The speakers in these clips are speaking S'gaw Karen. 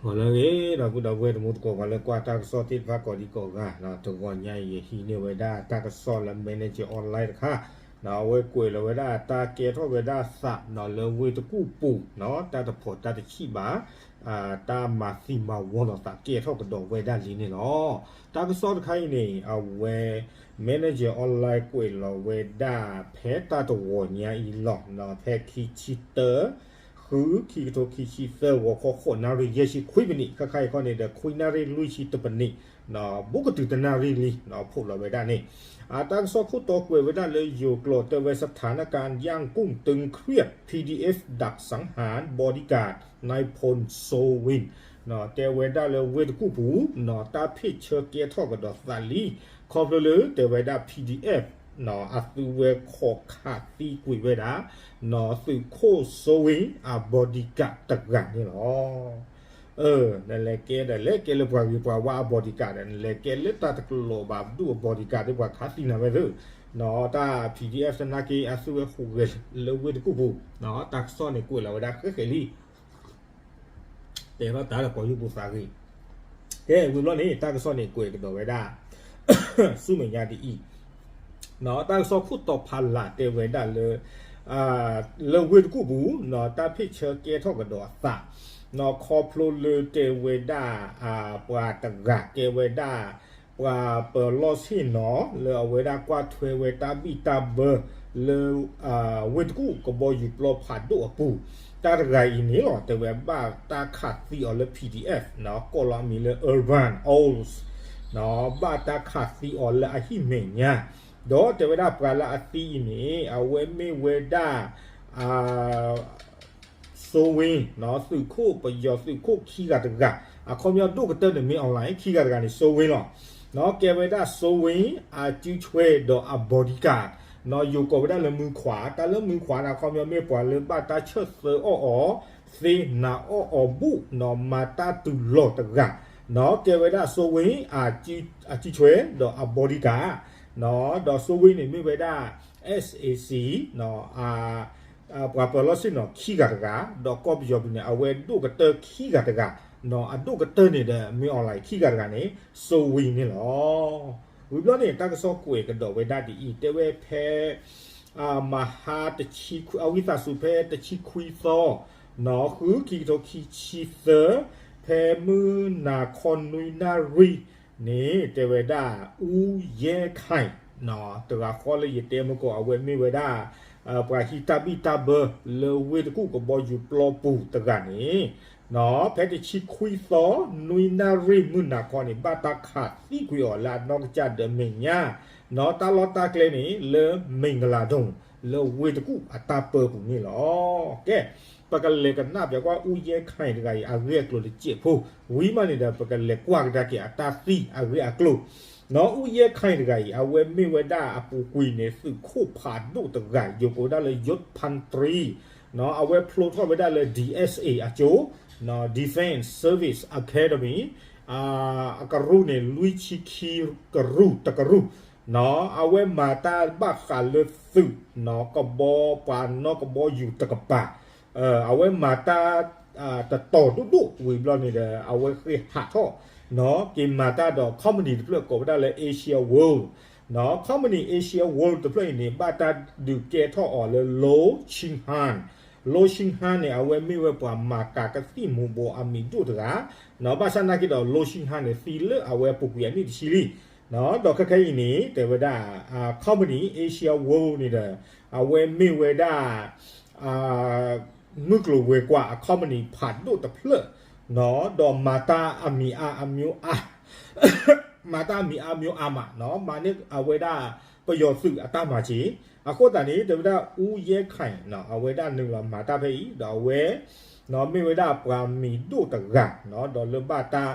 ဂီၤလၢအဂ့ၤ ဒီပုၢ်ဒီဝဲၢ်တံၤသကိး ပှၤလၢကွၢ်တၢ်ကစီၣ်သ့ၣ်တဖၣ်ကိးဒံကိးဂၤ, တဂီၤညါအံၤ ယဟံးန့ၢ်ဝဲဒၣ်တၢ်ကစီၣ်လၢ Manager Online တခါ, အဝဲကွဲးလီၤဝဲဒၣ်တၢ်ကဲထီၣ်ဝဲဒၣ်သးလၢဝ့ၢ်တကူၣ်ပူၤ, တၢ်တဖိးတၢ်တဆံးဘၣ်, တၢ်မၤသံမၤဝီလိာ်သးကဲထီၣ်ကဒီးဝဲဒၣ်လံန့ၣ်လီၤ. တၢ်ကစီၣ်တခါအံၤန့ၣ် အဝဲ Manager Online ကွဲးလီၤဝဲဒၣ် ဖဲတၢ်တဂီၤညါအံၤလီၤ, ဖဲခံဆံတၢ ဃု ခံကထိခံဆံသၢ ဂီၤခီ ဃိးနၣ်ရံၣ်ယဲၢ်ဆံခွံမံးနံး, ခဲခါအံၤခီန့ၣ်ဒီး ခွံနၣ်ရံၣ်လွံၢ်ဆံတမံးနံး, ဘူးကတုၤတနၣ်ရံၣ်လံ, ဖီၣ်လီၤဝဲဒၣ်န့ၣ်, တၢ်ကစီၣ်ခိၣ်တီကွဲးဝဲဒၣ်လၢယိၤကျိာ် တဲဝဲ สถานการณ์ยังคงตึงเครียด พีดีเอฟดักสังหารบอดี้การ์ดนายพลโซวิน တဲဝဲဒၣ်လၢဝ့ၢ်တကူၣ်ပူၤ တၢ်ဖ့ၣ်ဆၢကဲထီၣ်ကဒီးသးလံ, ခီဖျိလၢတဲဝဲဒၣ် PDF အသုဝဲခိးခးသံကွံာ်ဝဲဒၣ် သုးခိၣ် Soe Win အ bodyguard တဂၤန့ၣ်လီၤ. နလဲၤကဲဒီး လဲၤကဲလၢပှၤဂ့ၤပှၤဝါအ bodyguard ဒီး နလဲၤကဲလၢတၢ်တကလီၤဘၣ်ဒူၣ်အ bodyguard ဒီး ပှၤခးသံနၤဝဲသ့, တၢ် PDF သနာ်က့ အသုဝဲဟူးဂဲၤလၢဝ့ၢ်တကူၣ်ပူၤ, တၢ်ကစီၣ်န့ၣ်ကွဲးလီၤဝဲဒၣ်ဃဲဃဲလံ တဲထီၣ်တၢ်လၢကီၢ်ယူၢ်ပူၤသးဂ့ၤ, ကဲ ဝံၤဘျီန့ၣ် တၢ်ကစီၣ်န့ၣ်ကွဲးကဒီးဝဲဒၣ် ဆူမဲာ်ညါဒ်အံၤ, တၢ်ကစီၣ်ခိၣ်တီဖးလၢ်တဲဝဲဒၣ်လၢ လၢဝ့ၢ်တကူၣ်ပူၤ တၢ်ဖ့ၣ်ဆၢကဲထီၣ်ကဒီးအသး, ခီဖျိလၢတဲဝဲဒၣ် ပှၤတဂၤကဲဝဲဒၣ် ပှၤပၢၤလီၢ်ဆ့ၣ်နီၤ လၢအဝဲဒၣ်ကွၢ်ထွဲဝဲတၢ်ဘံၣ်တၢ်ဘၢ လၢ ဝ့ၢ်တကူၣ်ကဘီယူၤပျီဖးဒိၣ်အပူၤ, တၢ်တဂၤအံၤန့ၣ်လီၤ တဲဝဲဘၣ်တၢ်ခးသံအီၤလၢ PDF ကိးလီၤအမံၤလၢ Urban Oz, ဘၣ်တၢ်ခးသံအီၤလၢအဟံၣ်မဲာ်ညါ, ဒီးတဲဝဲဒၣ်ပှၤလၢအသံအံၤန့ၣ် အဝဲမ့ၢ်ဝဲဒၣ် Soe Win သုးခိၣ်ပယီၤသုးခိၣ်ခံဂၤတဂၤ, အခီပညီဒိၣ်ကတၢၢ်န့ၣ်မ့ၢ်အီၤလၢခံဂၤတဂၤန့ၣ် Soe Win လီၤ. ကဲဝဲဒၣ် Soe Win အစုဆွဲဒီးအ bodyguard, ယိၤကိးဝဲဒၣ်လၢမုၢ်ခွါ, တၢ်လၢမုၢ်ခွါန့ၣ် အခီပညီမ့ၢ်ပှၤလၢဘၣ်တၢ်ဆၢၣ်သၢအီၣ်အီၤ, သ့နၤအီၣ်အီၤဘူး, မၤတၢ်တုၤလီၤတဂၤ, ကဲဝဲဒၣ် Soe Win အစုဆွဲဒီးအ bodyguard, ဒီး Soe Win န့ၣ်မ့ၢ်ဝဲဒၣ် SAC ပှၤပၢၤလီၢ်ဆ့ၣ်နီၤခံဂၤတဂၤ, ဒီးကီၢ်ပယီၤပူၤန့ၣ် အဝဲဒိၣ်ကတၢၢ်ခံဂၤတဂၤ, အဒိၣ်ကတၢၢ်န့ၣ်ဒီးမ့ၢ်အီၤလၢခံဂၤတဂၤန့ၣ် Soe Win န့ၣ်လီၤ. ဝံၤဘျီန့ၣ် တၢ်ကစီၣ်ကွဲးကဒီးဝဲဒၣ်ဒ်အံၤ တဲဝဲဖဲ မဟါ အဝံသးစူၤဖဲတဆံခွံသီ နီၣ်ဃု ခံကထိခံဆံသၢ, ဖဲမုၢ်နၤခီနွံနၣ်ရံၣ်န့ၣ် တဲဝဲဒၣ် အူယဲခဲၣ် တဂၤဃီလၢယတဲမုၢ်ကီၢ် အဝဲမ့ၢ်ဝဲဒၣ် ပှၤဟံးတၢ်ဘံၣ်တၢ်ဘၢလၢဝ့ၢ်တကူၣ်ကဘီယူၤပျီပူၤတဂၤန့ၣ် ဖဲတဆံခွံသီ နွံနၣ်ရံၣ်မုၢ်နၤခီန့ၣ် ဘၣ်တၢ်ခးသံကွံာ်အီၤလၢအနီၢ်ကစၢ်ဒီးမဲာ်ညါ, တၢ်လီၢ်တၢ်ကျဲန့ၣ် လၢ မ့ၣ်ကလၤဒိၣ် လၢဝ့ၢ်တကူၣ်အတၢ်ပၢပူၤန့ၣ်လီၤ. ကဲ ပကလဲၤကနၣ်ပၠးကွၢ် အူယဲခဲၣ် တဂၤအံၤ အဂ့ၢ်အကျိၤတစဲးဖိ, ဝံၤမးန့ၣ်ဒီး ပကလဲၤကွၢ်ကဒါက့ၤအတၢ်သံအဂ့ၢ်အကျိၤ, အူယဲခဲၣ် တဂၤအံၤ အဝဲမ့ၢ်ဝဲဒၣ်အပူၤကွံာ်န့ၣ် သုးခိၣ်ဖးဒိၣ်တဂၤ ယိၤကိးဝဲဒၣ်လၢ ယိးဖၣ်တြံ, အဝဲဖျိထီၣ်ဝဲဒၣ်လၢ DSA အကၠိ Defense Service Academy အကရူၢ်န့ၣ် လွံၢ်ဆံခံကရူၢ်တကရူၢ်, အဝဲမၤတၢ်ဘၣ်ဃးလၢသုး ကဘီ ပှၤနီၣ်ကဘီယူၤတကပၤ, အဝဲမၤတၢ် တတီၤဒိၣ်ဒိၣ်ဝံၤဘျီန့ၣ်ဒီး အဝဲဃ့ဟးထီၣ် က့ၤမၤတၢ်ဒီး company တဖျၢၣ်ကိးဝဲဒၣ်လၢ Asia World, company Asia World တဖျၢၣ်အံၤန့ၣ် ဘၣ်တၢ်ဒုးကဲထီၣ်အီၤလၢ Lo Xinhan, Lo Xinhan န့ၣ် အဝဲမ့ၢ်ဝဲပှၤမၤကၤကသံၣ်မူၤဘှီးအမံၤဒိၣ်တဂၤ, ဘၣ်ဆၣ်နာ်က့ဒီး Lo Xinhan န့ၣ် သံလၢအဝဲပူၤကွံာ်အနံၣ်တဆံလံ, ဒီးခဲခဲအံၤန့ၣ် တဲဝဲဒၣ် company Asia World န့ၣ်ဒီး အဝဲမ့ၢ်ဝဲဒၣ် မုၢ်ကျိၤဝဲၤကွာ်အ company ဖးဒိၣ်တဖျၢၣ်, ဒီးမၤတၢ်အမံၤအါအမျိုးအါ, မၤတၢ်အမံၤအါမျိုးအါမး, မၤန့ၢ်အဝဲဒၣ်ပယီၤသုးအတၢ်မၤစၢၤ, အဃိသတးန့ၣ် တဲဝဲဒၣ် အူယဲခဲၣ် အဝဲဒၣ်နုာ်လီၤမၤတၢ်ဖဲအံၤ ဒီးအဝဲ မ့ၢ်ဝဲဒၣ်ပှၤမံၤဒိၣ်တဂၤ, ဒီးလၢဘၣ်တၢ်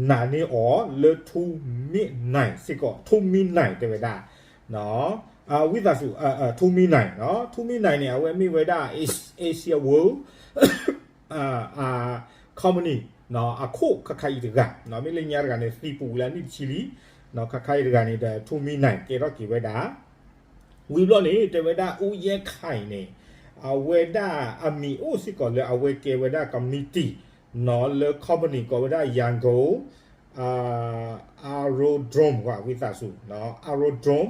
နာ်န့ၢ်အီၤလၢ ထူမံနၢၤ စ့ၢ်ကီး, ထူမံနၢၤ တဲဝဲဒၣ် ဝံသးစူၤ, ထူမံနၢၤ, ထူမံနၢၤန့ၣ် အဝဲမ့ၢ်ဝဲဒၣ် Asia World company အခိၣ်ခါခါအံၤတဂၤ, မ့ၢ်လၢညါတဂၤန့ၣ် သံပူၤလၢအနံၣ်တဆံလံ, ခါခါအံၤတဂၤန့ၣ်ဒီး ထူမံနၢၤ ကဲထီၣ်က့ၤဝဲဒၣ် ဝံၤဘျီန့ၣ် တဲဝဲဒၣ် အူယဲခဲၣ် န့ၣ် အဝဲဒၣ်အမံၤအိၣ်စ့ၢ်ကီးလၢအဝဲကဲဝဲဒၣ် committee လၢ company ကိးဝဲဒၣ် Yangon Aerodrome ဝံသးစူၤ Aerodrome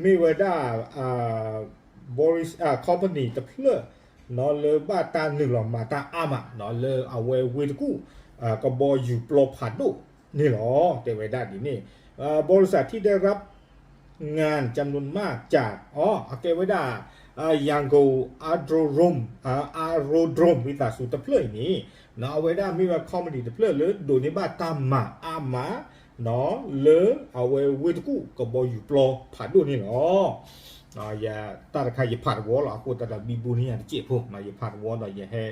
မ့ၢ်ဝဲဒၣ် company တဖျၢၣ် လၢဘၣ်တၢ်နုာ်လီၤမၤတၢ်အါမး လၢအဝဲဝ့ၢ်တကူၣ် ကဘီယူၤပျီဖးဒိၣ်န့ၣ်လီၤ. တဲဝဲဒၣ်ဒ်န့ၣ် บริษัทที่ได้รับงานจำนวนมากจาก အကဲဝဲဒၣ် Yangon Aerodrome Aerodrome ဝံသးစူၤတဖျၢၣ်အံၤန့ၣ် အဝဲဒၣ်မ့ၢ်ဝဲ company တဖျၢၣ်လၢဒိးန့ၢ်ဘၣ်တၢ်မၤအါမး လၢအဝဲဝ့ၢ်တကူၣ်ကဘီယူၤပျီဖးဒိၣ်န့ၣ်လီၤ. တၢ်တခါယဖးတဝီလီၤ အဃိသတးဒီး ဘံဘူန့ၢ်ယၤတစဲးဖိ ယဖးတဝီဒီးယဟဲ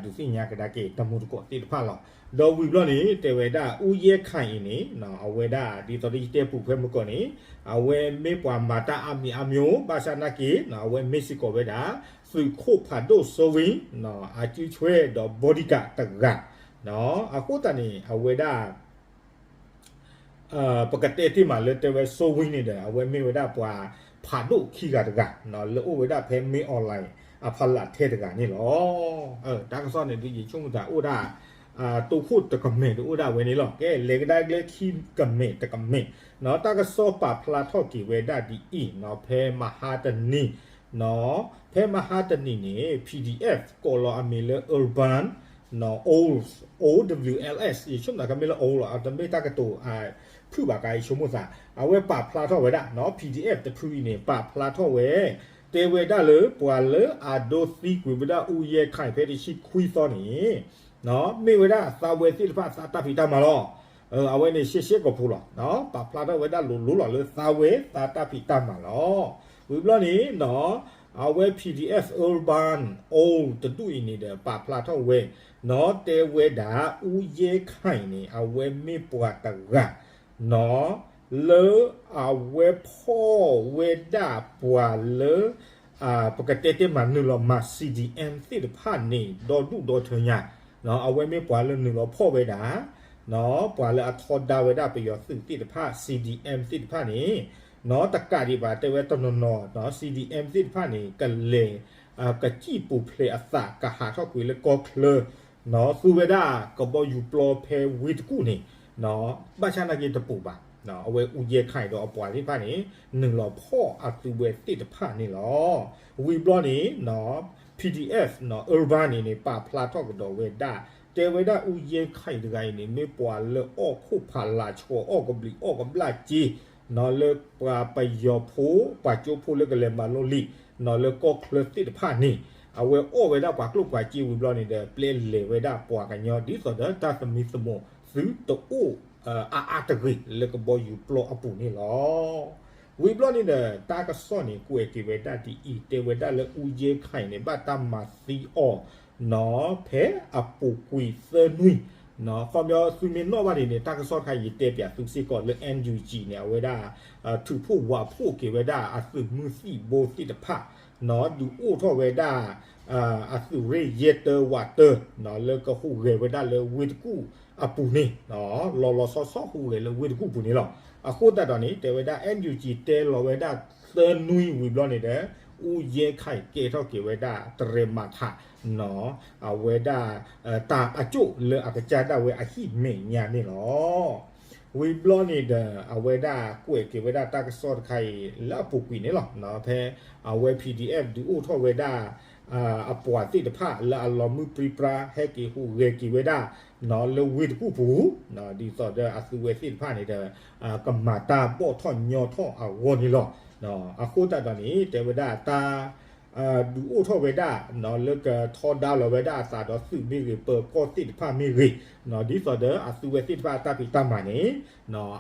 ဒုးသ့ၣ်ညါကဒါက့ၤတမူတကိးသ့ၣ်တဖၣ်လီၤ. ဒီးဝံၤဘျီန့ၣ် တဲဝဲဒၣ် အူယဲခၢၣ်အံၤန့ၣ် အဝဲဒၣ်ဒ်သိးဒီးယတဲပူၤဖဲမုၢ်ကီၢ်န့ၣ် အဝဲမ့ၢ်ပှၤမၤတၢ်အါမံၤအါမံၤ ဘၣ်ဆၣ်နာ်က့ အဝဲမ့ၢ်စ့ၢ်ကီးဝဲဒၣ် သုးခိၣ်ဖးဒိၣ်စိဝ့ အစုဆွဲဒီး bodyguard တဂၤ အဃိသတးန့ၣ် အဝဲဒၣ် ပကတဲတ့ၢ်မးလၢတဲဝဲစိဝ့န့ၣ်ဒီး အဝဲမ့ၢ်ဝဲဒၣ်ပှၤဖးဒိၣ်ခံဂၤတဂၤ လၢအိၣ်ဝဲဒၣ်ဖဲ မင်းအောင်လှိုင် အဖီလာ်ထဲတဂၤန့ၣ်လီၤ. တၢ်ကစီၣ်န့ၣ်ဒုးယဆိကမိၣ်သးအိၣ်ဒၣ် တိခိၣ်တကမဲာ်ဒုးအိၣ်ဒၣ်ဝဲန့ၣ်လီၤ. ကဲ လဲၤကဒါက့ၤလၢခံကမဲာ်တကမဲာ် တၢ်ကစီၣ်ပာ်ဖျါထီၣ်က့ၤဝဲဒၣ်ဒ်အံၤ ဖဲမဟါတနံၤ ဖဲမဟါတနံၤန့ၣ် PDF ကိးလီၤအမံၤလၢ Urban Ols, O W L S ယဆိကမိၣ်သးကမ့ၢ်လၢ Ols လီၤ အတမ့ၢ်တၢ်ကတိၤဖုၣ်ဘၣ်ကါ ယဆိကမိၣ်သး အဝဲပာ်ဖျါထီၣ်ဝဲဒၣ် PDF တဖုအံၤန့ၣ် ပာ်ဖျါထီၣ်ဝဲ တဲဝဲဒၣ်လၢပှၤလၢအဒိသံကွံာ်ဝဲဒၣ် အူယဲခၢၣ် ဖဲတဆံခွံသီန့ၣ် မ့ၢ်ဝဲဒၣ်သးဝဲသ့ၣ်တဖၣ်သးတၢ်ဖံးတၢ်မၤလီၤ. အဝဲန့ၣ်ရှဲရှဲကိာ်ဖိလီၤ. ပာ်ဖျါထီၣ်ဝဲဒၣ်လိၤလိၤလီၤလၢသးဝဲသးတၢ်ဖံးတၢ်မၤလီၤ. ဝံၤဘျီန့ၣ် အဝဲ PDF Urban Ols တဒူၣ်အံၤန့ၣ်ဒီး ပာ်ဖျါထီၣ်ဝဲ တဲဝဲဒၣ် အူယဲခၢၣ်န့ၣ် အဝဲမ့ၢ်ပှၤတဂၤ လၢအဝဲဖီၣ်ဝဲဒၣ်ပှၤလၢ ပကတဲတဲမးနုာ်လီၤမၤ C D M သ့ၣ်တဖၣ်န့ၣ် ဒီဒူၣ်ဒီထၢညါ အဝဲမ့ၢ်ပှၤလၢနုာ်လီၤဖီၣ်ဝဲဒၣ် ပှၤလၢအထီဒါဝဲဒၣ်ပယီၤသုးသ့ၣ်တဖၣ် C D M သ့ၣ်တဖၣ်န့ၣ် တကးဒံးဘၣ်တဲဝဲတနီၤနီၤ C D M သ့ၣ်တဖၣ်န့ၣ် ကလဲၤ ကစံၣ်ပူၤဖျဲးအသး ကဟးထီၣ်ကွံာ်လၢကီၢ်ချၢ သူဝဲဒၣ်ကဘီယူၤပျီဖဲဝ့ၢ်တကူၣ်န့ၣ် ဘၣ်ဆၣ်နာ်က့တပူၤဘၣ်. အဝဲအူယဲခၢၣ်ဒီးအပှၤသ့ၣ်တဖၣ်န့ၣ် နုာ်လီၤဖီၣ်အသုဝဲသ့ၣ်တဖၣ်န့ၣ်လီၤ. ဝံၤဘျီန့ၣ် PDF Urban န့ၣ်န့ၣ် ပာ်ဖျါထီၣ်ကဒီးဝဲဒၣ် တဲဝဲဒၣ်အူယဲခၢၣ်တဂၤအံၤန့ၣ် မ့ၢ်ပှၤလၢအီၣ်ခိၣ်ဖးလၤဆှီအီၣ်ကဘျံးအီၣ်ကဘျၣ်က့ လၢပှၤပယီၤဖိ ပှၤကၠိဖိလၢကလဲၤမၤလိလံာ် လၢကီၢ်ချၢသ့ၣ်တဖၣ်န့ၣ် အဝဲအီၣ်ဝဲဒၣ်ပှၤကျိၣ်ပှၤစ့ဝံၤဘျီန့ၣ်ဒီး ပျဲလဲၤဝဲဒၣ်ပှၤကညီ ဒ်သိးဒီးတၢ်သမံသမိးသုတအိၣ်အါအါတဂ့ၤလၢကဘီယူၤပျီအပူၤန့ၣ်လီၤ. ဝံၤဘျီန့ၣ်ဒီး တၢ်ကစီၣ်န့ၣ် ကွဲးက့ၤဝဲဒၣ်ဒ်အံၤ တဲဝဲဒၣ်လၢအူယဲခၢၣ်န့ၣ် ဘၣ်တၢ်မၤသံအီၤ ဖဲအပူၤကွံာ်သၢနွံ ခီပညီသုမ့ၢ်နီၣ်ဘၣ်န့ၣ်န့ၣ် တၢ်ကစီၣ်တခါယတဲပၠးသုစ့ၢ်ကီးလၢ N U G န့ၣ် အဝဲဒၣ် ထုးဖှိၣ်ဝးဖှိၣ်က့ၤဝဲဒၣ်အသုးမုၢ်သံၣ်ဘိသ့ၣ်တဖၣ် ဒုးအိၣ်ထီၣ်ဝဲဒၣ် အသုးရ့ၣ်ယဲၢ်တၢဝးတၢ လၢကဟူးဂဲၤဝဲဒၣ်လၢဝ့ၢ်တကူၣ်အပူၤန့ၣ် လီၤလီၤဆီဆီဟူးဂဲၤလၢဝ့ၢ်တကူၣ်ပူၤန့ၣ်လီၤ. အဃိသတးဒီးန့ၣ် တဲဝဲဒၣ် N U G တဲလီၤဝဲဒၣ်သၢနွံဝံၤဘျီန့ၣ်ဒီး အူယဲခၢၣ်ကဲထီၣ်က့ၤဝဲဒၣ်တရဲမၤခး အဝဲဒၣ် တၢ်အကၠိၣ်လၢအကစၢ်ဒၣ်ဝဲအဟံၣ်မဲာ်ညါန့ၣ်လီၤ. ဝံၤဘျီန့ၣ်ဒီး အဝဲဒၣ်ကွဲးက့ၤဝဲဒၣ်တၢ်ကစီၣ်တခါအံၤလၢအပူၤကွံာ်န့ၣ်လီၤ. ဖဲအဝဲ P D F ဒုးအိၣ်ထီၣ်ဝဲဒၣ် အပှၤသ့ၣ်တဖၣ်လၢအလီၤမုၢ်ပြံပြါ ဟဲက့ၤဟူးဂဲၤက့ၤဝဲဒၣ် လၢဝ့ၢ်တကူၣ်ပူၤ ဒ်သိးဒီးအသုဝဲသ့ၣ်တဖၣ်န့ၣ်ဒီး ကမၤတၢ်ဘီၣ်ထီၣ်ညီထီၣ်အဂီၢ်န့ၣ်လီၤ. အဃိသတးဒီးန့ၣ် တဲဝဲဒၣ်တၢ် ဒုးအိၣ်ထီၣ်ဝဲဒၣ် လၢကထီဒါလီၤဝဲဒၣ်အသးဒီးသုးမ့ၢ်ဂ့ၤ ပၢၤကီၢ်သ့ၣ်တဖၣ်မ့ၢ်ဂ့ၤ ဒ်သိးဒီးအသုဝဲသ့ၣ်တဖၣ်အတၢ်ဖံးတၢ်မၤန့ၣ်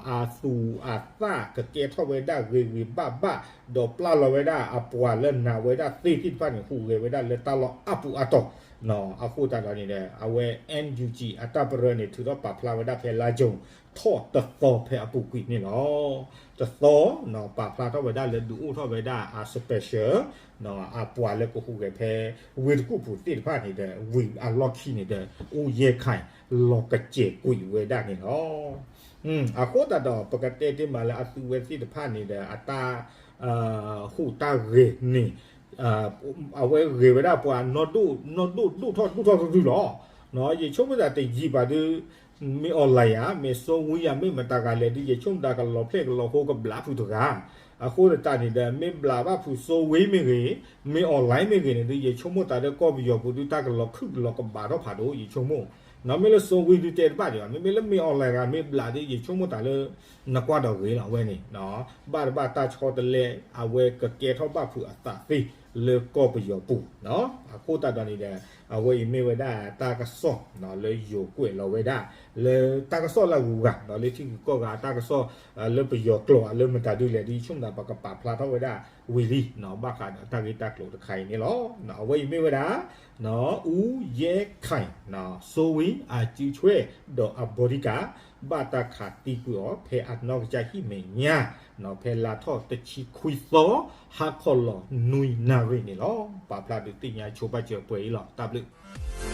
အသူၣ်အသၣ်ကကဲထီၣ်ဝဲဒၣ်ဂ့ၤဂ့ၤဘၣ်ဘၣ် ဒီးပျၢ်လီၤဝဲဒၣ်အပှၤလၢနာ်ဝဲဒၣ်သ့ၣ်သ့ၣ်တဖၣ်န့ၣ် ဟူးဂဲၤဝဲဒၣ်လၢတၢ်လီၢ်အါပူၤအါတီၤ အဃိသတးဒီးန့ၣ်ဒီး အဝဲ N U G အတၢ်ပရၢန့ၣ် ထုးထီၣ်ပာ်ဖျါဝဲဒၣ်ဖဲလါယူၤထီၣ်တသီဖဲအပူၤကွံာ်န့ၣ်လီၤ. တသီ ပာ်ဖျါထီၣ်ဝဲဒၣ်လၢဒုးအိၣ်ထီၣ်ဝဲဒၣ်အ special အပှၤလၢကဟူးဂဲၤဖဲ ဝ့ၢ်တကူၣ်ပူၤသ့ၣ်တဖၣ်န့ၣ်ဒီး ဝံၤအလီၢ်ခံန့ၣ်ဒီး အူယဲခၢၣ်လီၤကစဲးကွံာ်ဝဲဒၣ်န့ၣ်လီၤ. အဃိသတးဒီး ပကတဲတ့ၢ်မးလၢအသုဝဲသ့ၣ်တဖၣ်န့ၣ်ဒီး အတၢ် ဟူးတၢ်ဂဲၤန့ၣ် အဝဲဂဲၤဝဲဒၣ်ပှၤ နီၢ်ဒိၣ်ဒိၣ်ထီၣ်ဒိၣ်ထီၣ်တဒုလီၤ. ယဆိကမိၣ်သးတယံာ်ဘၣ်ဒုး မ့ၢ် online ဧါ မ့ၢ် စိုးဝင်း ဧါ မ့ၢ်မတၤဂၤလဲၣ်ဒုး ယဆိကမိၣ်သးကလီၤဖျဲၣ်ကလီၤဃိကဘျးဖုးတဂၤ, အဃိသတးန့ၣ်ဒီး မ့ၢ်ဘျးဘၣ်ဖုး စိုးဝင်း မ့ၢ်ဂ့ၤ, မ့ၢ် online မ့ၢ်ဂ့ၤန့ၣ်ဒုး ယဆိကမိၣ်သးလၢကီၢ်ပယီၤပူၤဒုး တၢ်ကလီၤခုၣ်ကလီၤကဘးထီၣ်ဖးဒိၣ် ယဆိကမိၣ်, မ့ၢ်လၢ စိုးဝင်း ဒုးတဲတဘၣ်ဒံးဘၣ်, မ့မ့ၢ်လၢ မ့ၢ် online တဂၤ မ့ၢ်ဘျးဒုး ယဆိကမိၣ်သးလၢ နကွၢ်ဒီးဂ့ၤလီၤ အဝဲန့ၣ်, ဘၣ်တဘၣ်တၢ်ဆီတလဲ အဝဲကကဲထီၣ်ဘၣ်ဖုးအသးသ့လၢကီၢ်ပယီၤပူၤ, အဃိသတးဒီးန့ၣ်ဒီး အဝဲအံၤမ့ၢ်ဝဲဒၣ်တၢ်ကစီၣ်လၢယိၤကွဲးလီၤဝဲဒၣ် လၢတၢ်ကစီၣ်လၢအဂုၤအဂၤ လၢထံဂုၤကီၢ်ဂၤတၢ်ကစီၣ် လၢပယီၤကျိာ်လၢမတၤဒုးလဲၣ်ဒုး ယဆိကမိၣ်သးပကပာ်ဖျါထီၣ်ဝဲဒၣ်ဝံၤလံ, ဘၣ်ဃးဒီးတၢ်ဂ့ၢ်တၢ်ကျိၤတခါအံၤန့ၣ်လီၤ. အဝဲအံၤမ့ၢ်ဝဲဒၣ် ဦးရဲခိုင် စိုးဝင်း အစုဆွဲ ဒီးအ bodyguard ဘၣ်တၢ်ခးသံကွံာ်အီၤ ဖဲအနီၢ်ကစၢ်ဟံၣ်မဲာ်ညါ ဖဲလါထီၣ်တဆံခွံသီ ဟါခီလီၤနွံနၣ်ရံၣ်န့ၣ်လီၤ. ပာ်ဖျါဒုးသ့ၣ်ညါဆိဘၣ်စၢၤပှဲၤအံၤလီၤ. တၢ်ဘျုး